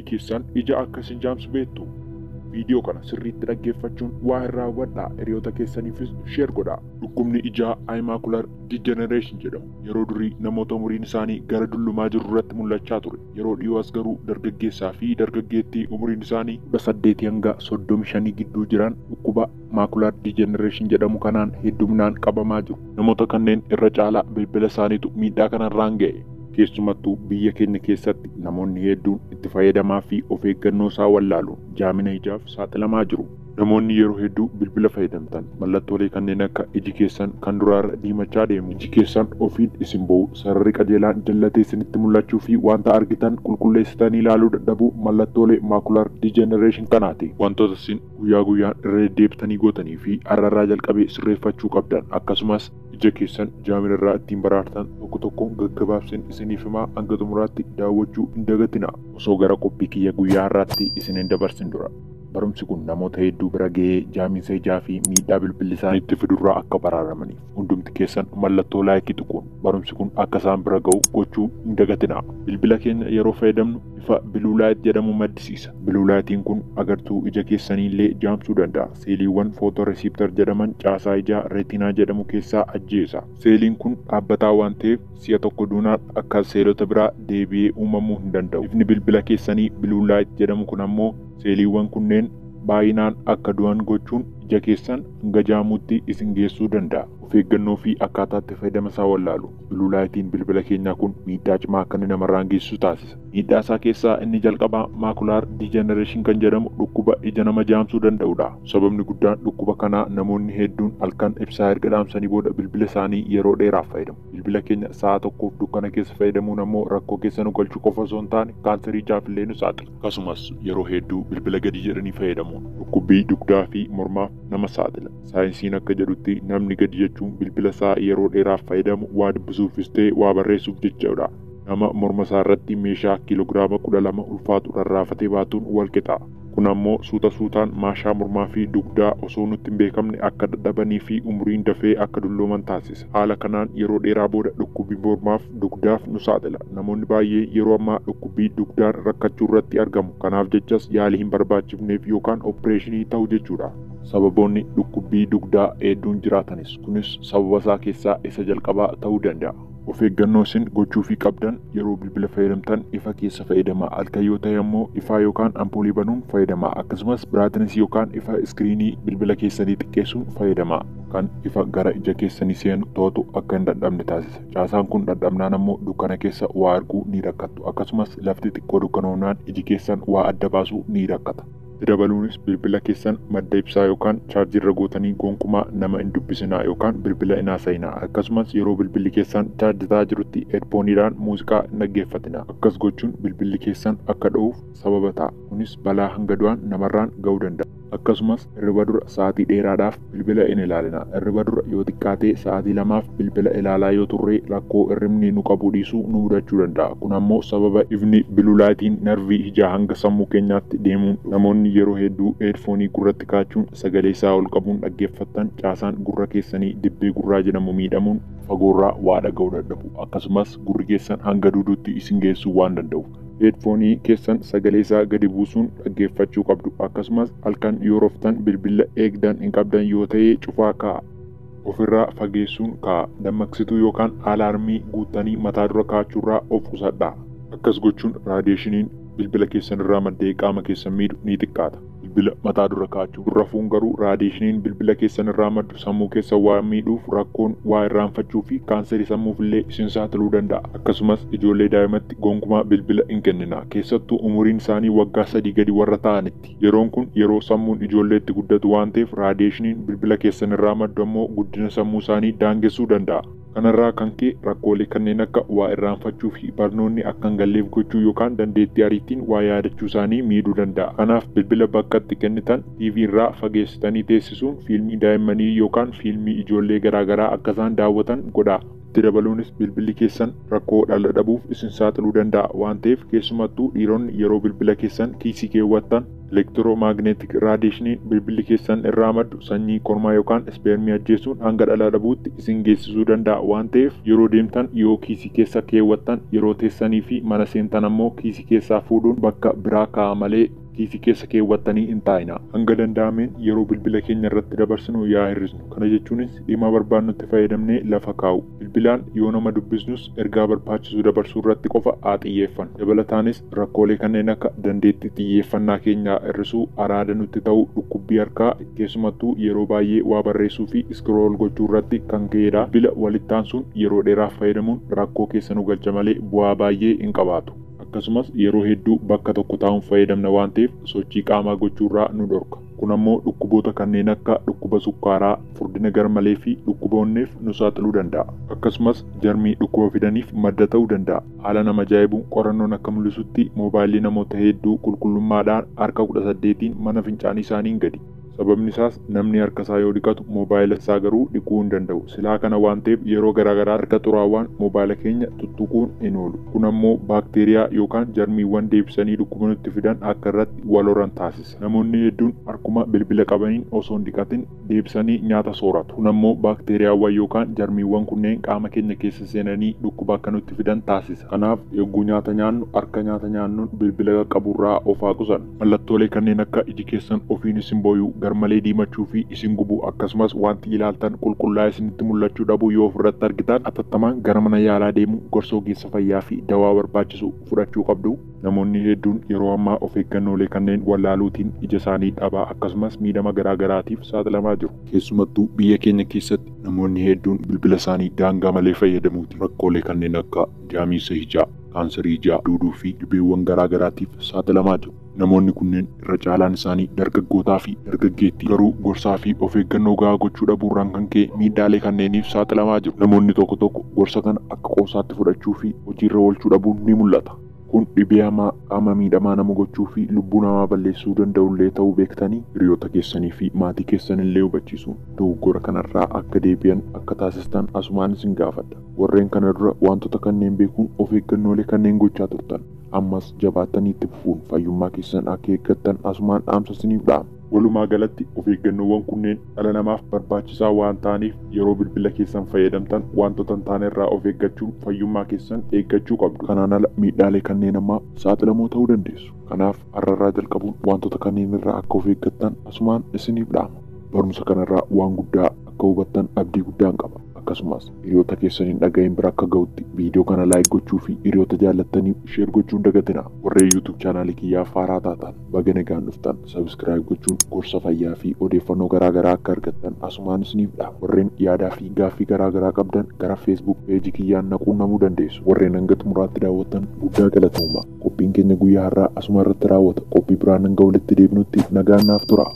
Bilbilli keessan ija akka isin jaamsu beektu. Viidiyoo kana sirriitti dhaggeeffachuun waa irraa hubadhaa, hiriyoota keessaniifis share godhaa. Dhukkubni ijaa macular degeneration jedhamu yeroo durii namoota umuriin isaanii gara dullumaa jiru irratti mul'achaa ture. Yeroo dhiyoo as garuu dargaggeessaa fi dargaggeettii umuriin isaanii 18 hanga 35 gidduu jiran dhukkuba macular degeneration jedhamu kanaan hedduminaan qabamaa jiru. Namoota kanneen irra caalaa bilbila isaaniitu miidhaa kanarraan ga'e. Keessumattuu biyya keenya keessatti namoonni hedduun itti fayyadamaa fi of eeggannoo isaa wallaaluun jaamina ijaaf saaxilamaa jiru. Namoonni yeroo hedduu bilbila fayyadamtan mallattoolee kanneen akka iji keessan kan duraarra diimachaa deemu, iji keessan ofiin isin bo'u, sararri qajeelaan jallatee isinitti mul'achuu fi wanta argitan qulqulleessitanii ilaaluu dadhabuu mallattoolee macular degeneration kanaati. Wantoota isin guyyaa guyyaan irra deddeebitanii gootanii fi har'arraa jalqabee sirreeffachuu qabdan, akkasumas ija keessan jaamina irraa ittiin baraartan tokko tokkoon gaggabaabsin isiniif himaa, hanga xumuraatti daawwachuu hin dagatinaa. Osoo gara qophii kiyya guyyaa har'aatti isin hin dabarsin dura, barumsi kun namoota hedduu bira ga'ee jaaminsa ijaa fi miidhaa bilbilli isaaniitti fidurraa akka baraaramaniif hundumti keessan mallattoo like tuquun barumsi kun akka isaan bira ga'u gochuu hin dagatinaa. Bilbila keenya yeroo fayyadamnu ifa blue light jedhamu maddisiisa. Blue lightiin kun agartuu ija keessanii illee jaamsuu danda'a. Seeliiwwan photoreceptor jedhaman caasaa ijaa reetinaa jedhamu keessaa ajjeesa. Seeliin kun dhaabbataa waan ta'eef si'a tokko duunaan akka seelota biraa deebi'ee uumamuu hin danda'u. Ifni bilbila keessanii blue light jedhamu kun ammoo seeliiwwan kunneen baay'inaan akka du'an gochuun ija keessan hanga jaamuutti isin geessuu danda'a. Of eeggannoo fi akkaataa itti fayyadama isaa wallaalu blue lightiin bilbila keenyaa kun miidhaa cimaa akka inni namarraan geessisu taasisa. Miidhaa isaa keessaa inni jalqabaa macular degeneration kan jedhamu dhukkuba ija nama jaamsuu danda'udha. Sababni guddaan dhukkuba kanaa namoonni hedduun halkan ibsaa erga dhaamsanii booda bilbila isaanii yeroo dheeraaf fayyadamu. Bilbila keenya sa'a tokkoof dukkana keessa fayyadamuun ammoo rakkoo keessa nu galchuu qofa osoo hin taane kaanserii ijaaf illee nu saaxila. Akkasumas yeroo hedduu bilbila gadi jedhanii fayyadamuun dhukkubbii dugdaa fi mormaaf nama saaxila. Saayinsiin akka jedhutti namni gadi jechuun bilbila isaa yeroo dheeraaf fayyadamu waa dubbisuufis ta'e waa barreessuuf jechuudha. Nama morma isaa irratti meeshaa kiiloogiraama 12 ulfaatu rarraafatee baatuun wal qixa. Kun ammoo suuta suutaan maashaa mormaa fi dugdaa osoo nutti hin beekamne akka dadhabanii fi umuriin dafee akka dullooman taasisa. Haala kanaan yeroo dheeraa booda dhukkubbii mormaaf dugdaaf nu saaxila. Namoonni baay'ee yeroo ammaa dhukkubbii dugdaan rakkachuu irratti argamu. Kanaaf jechas yaalii hin barbaachifneef yookaan opereeshinii ta'u jechuudha. Sababoonni dhukkubbii dugdaa hedduun jiraatanis kunis sababa isaa keessaa isa jalqabaa ta'uu danda'a. Of eeggannoo isin gochuufii qabdan yeroo bilbila fayyadamtan ifa keessa fayyadamaa. Halkan yoo ta'e ammoo ifaa yookaan ampoolii banuun fayyadamaa. Akkasumas brightness yookaan ifa iskiriinii bilbila keessanii xiqqeessuun fayyadamaa. Kan ifa gara ija keessanii seenu to'atu akka hin dadhabne taasisa. Caasaan kun dadhabnaan ammoo dukkana keessa waa arguu ni rakkattu. Akkasumas lafti xiqqoo dukkanoomnaan iji keessan waa adda baasuu ni rakkata. Dabaluunis bilbila keessan madda ibsaa yookaan chaarjiirra gootanii gonkumaa nama hin dubbisinaa yookaan bilbila hin haasa'inaa. Akkasumas yeroo bilbilli keessan chaarjitaa jirutti heedfooniidhaan muuziqaa hin dhaggeeffatinaa. Akkas gochuun bilbilli keessan akka dho'uuf sababa ta'a. Kunis balaa hanga du'aan namarraan ga'uu danda'a. Akkasumas hirriba dura sa'aatii dheeraadhaaf bilbila hin ilaalinaa. Hirriba dura yoo xiqqaatee sa'aatii 2f bilbila ilaalaa yoo turre rakkoo hirribni nu qabuu dhiisuu nu mudachuu danda'a. Kun ammoo sababa ifni blue lightiin narvii ijaa hanga sammuu keenyaatti deemuun namoonni yeroo hedduu heedfoonii gurratti kaachuun sagalee isaa ol qabuun dhaggeeffattan caasaan gurra keessanii dibbee gurraa jedhamu miidhamuun fagoorraa waa dhaga'uu dadhabu. Akkasumas gurri keessan hanga duuduutti isin geessuu waan danda'uuf. Heedfoonii keessan sagalee isaa gadi buusuun dhaggeeffachuu qabdu. Akkasumas halkan yoo raftan bilbila eegdan hin qabdan yoo ta'e cufaa kaa'a. Ofirraa fageessuun kaa'a. Dammaqsituu yookaan alaarmii guuttanii mataa dura kaa'achuurraa of qusadhaa. Akkas gochuun raadiyeeshiniin bilbila keessan irraa maddee qaama keessan miidhu ni xiqqaata. Bilbila mataa dura kaa'achuu rafuun garuu raadiyeeshiniin bilbila keessan irraa maddu sammuu keessan waa miidhuuf rakkoon waa irraanfachuu fi kaanserii sammuuf illee isin saaxiluu danda'a. Akkasumas ijoollee daa'imatti gonkumaa bilbila hin kenninaa. Keessattuu umuriin isaanii waggaa 3 gadi warra ta'anitti. Yeroon kun yeroo sammuun ijoolleetti guddatu waan ta'eef raadiyeeshiniin bilbila keessan irraa maddu ammoo guddina sammuu isaanii daangessuu danda'a. Kanarraa kan ka'e rakkoolee kanneen akka waa irraanfachuu fi barnoonni akka hin galleef gochuu yookaan dandeettii ariitiin waa yaadachuu isaanii miidhuu danda'a. Kanaaf bilbila bakka itti kennitan TV irraa fageessitanii teessisuun fiilmii daa'immanii yookaan fiilmii ijoollee garaagaraa akka isaan daawwatan godhaa. Itti dabaluunis bilbilli keessan rakkoo dhala dhabuuf isin saaxiluu danda'a waan ta'eef, keessumattuu dhiironni yeroo bilbila keessan kiisii keewwattan elektiroomagneetik raadiyeeshiniin bilbilli keessan irraa maddu sanyii kormaa yookaan ispeermii ajjeesuun hanga dhala dhabuutti isin geessisuu danda'a waan ta'eef, yeroo deemtan yoo kiisii keessa keewwattan, yeroo teessanii fi mana seentan ammoo kiisii keessaa fuudhuun bakka biraa kaa'a malee kiisii keessa keewwattanii hin taa'ina. Hanga danda'ameen yeroo bilbila keenya irratti dabarsinu yaa hir'isnu. Kana jechuunis dhimma barbaadnutti fayyadamnee lafa kaa'u. Bilbilaan yoo nama dubbisnus ergaa barbaachisu dabarsuu irratti qofa haa xiyyeeffannu. Dabalataanis rakkoolee kanneen akka dandeettii xiyyeeffannaa keenyaa hir'isuu, araada nutti ta'uu, dhukkubbii harkaa keessumattuu yeroo baay'ee waa barreessuu fi iskrool gochuu irratti kan ka'edha. Bilbila walitti aansuun yeroo dheeraaf fayyadamuun rakkoo keessa nu galcha malee bu'aa baay'ee hin qabaatu. Akkasumas yeroo hedduu bakka tokko taa'uun fayyadamna waan ta'eef sochii qaamaa gochuurraa nu dhorka. Kun ammoo dhukkuboota kanneen akka dhukkuba sukkaaraa, furdina garmalee fi dhukkuba onneef nu saaxiluu danda'a. Akkasumas jarmii dhukkuba fidaniif madda ta'uu danda'a. Haala nama ajaa'ibuun qorannoon akka mul'isutti moobaayilli namoota hedduu qulqullummaadhaan harka 18n mana fincaanii isaaniin gadi. Sababni isaas namni harka isaa yoo dhiqatu moobaayila isaa garuu dhiquu hin danda'u. Silaa kana waan ta'eef yeroo garaagaraa harka xuraawaan moobaayila keenya tuttuquun hin oolu. Kun ammoo baakteeriyaa yookaan jarmiiwwan deebisanii dhukkuba nutti fidan akka irratti wal horan taasisa. Namoonni hedduun harkuma bilbila qabaniin osoo hin dhiqatin deebisanii nyaata sooratu. Kun ammoo baakteeriyaawwan yookaan jarmiiwwan kunneen qaama keenya keessa seenanii dhukkuba akka nutti fidan taasisa. Kanaaf yogguu nyaata nyaannu harka nyaata nyaannuun bilbila qaqqaburraa of haa qusannu. Mallattoolee kanneen akka iji keessan ofiin isin booyuu, garmalee diimachuu fi isin gubuu, akkasumas wanti ilaaltan qulqullaa'ee isinitti mul'achuu dhabuu yoo ofirratti argitan atattamaan gara mana yaalaa deemuu gorsa ogeessa fayyaa fi dawaa barbaachisu fudhachuu qabdu. Namoonni hedduun yeroo ammaa of eeggannoolee kanneen wallaaluutiin ija isaanii dhabaa akkasumas miidhama garaagaraatiif saaxilamaa jiru. Keessumattuu biyya keenya keessatti namoonni hedduun bilbila isaanii daangaa malee fayyadamuutiin rakkoolee kanneen akka jaamiinsa ijaa, kaansarii ijaa, duuduu fi dhibeewwan garaagaraatiif saaxilamaa jiru. Namoonni kunneen irra caalaan isaanii dargaggootaa fi dargaggeettii, garuu gorsaa fi of eeggannoo gahaa gochuu dhabuurraan kan ka'e miidhaalee kanneeniif saaxilamaa jiru. Namoonni tokko tokko gorsa kana akka qoosaatti fudhachuu fi hojiirra oolchuu dhabuun ni mul'ata. Kun dhibee hamaa qaama miidhamaa nama gochuu fi lubbuu namaa balleessuu danda'ullee ta'uu beektanii hiriyoota keessanii fi maatii keessanillee hubachiisuun dogoggora kanarraa akka deebi'an akka taasistan asumaan isin gaafadha. Warreen kana dura wantoota kanneen beekuun of eeggannoolee kanneen gochaa turtan ammas jabaattanii itti fufuun fayyummaa keessan akka eeggattan asumaan dhaamsa isiniif dhaama. Walumaa galatti of eeggannoowwan kunneen dhala namaaf barbaachisaa waan ta'aniif yeroo bilbila keessan fayyadamtan wantoota hin taane irraa of eeggachuun fayyummaa keessan eeggachuu qabdu. Kanaan ala miidhaalee kanneen ammaa saaxilamoo ta'uu dandeessu. Kanaaf har'arraa jalqabuun wantoota kanneen irraa akka of eeggattan asumaan isiniif dhaama. Barumsa kanarraa waan guddaa akka hubattan abdii guddaan qaba. Akkasumas hiriyoota keessaniin dhaga'een bira akka ga'utti viidiyoo kana laayik gochuu fi hiriyoota jaallattaniif sheer gochuu hin dagatinaa. Warreen YouTube chaanaalii kiyyaaf haaraa taatan baga nagaan dhuftan sabskiraayib gochuun gorsa fayyaa fi odeeffannoo garaagaraa akka argattan asumaan isiniif dhaama. Warreen yaadaa fi gaaffii garaagaraa qabdan gara Facebook peejii kiyyaan naquunnamuu dandeessu. Warreen hanga xumuraatti daawwattan guddaa galatoomaa. Qophiin keenya guyyaa har'aa asuma irratti raawwata. Qophii biraan hanga walitti deebinutti nagaan naaf tura.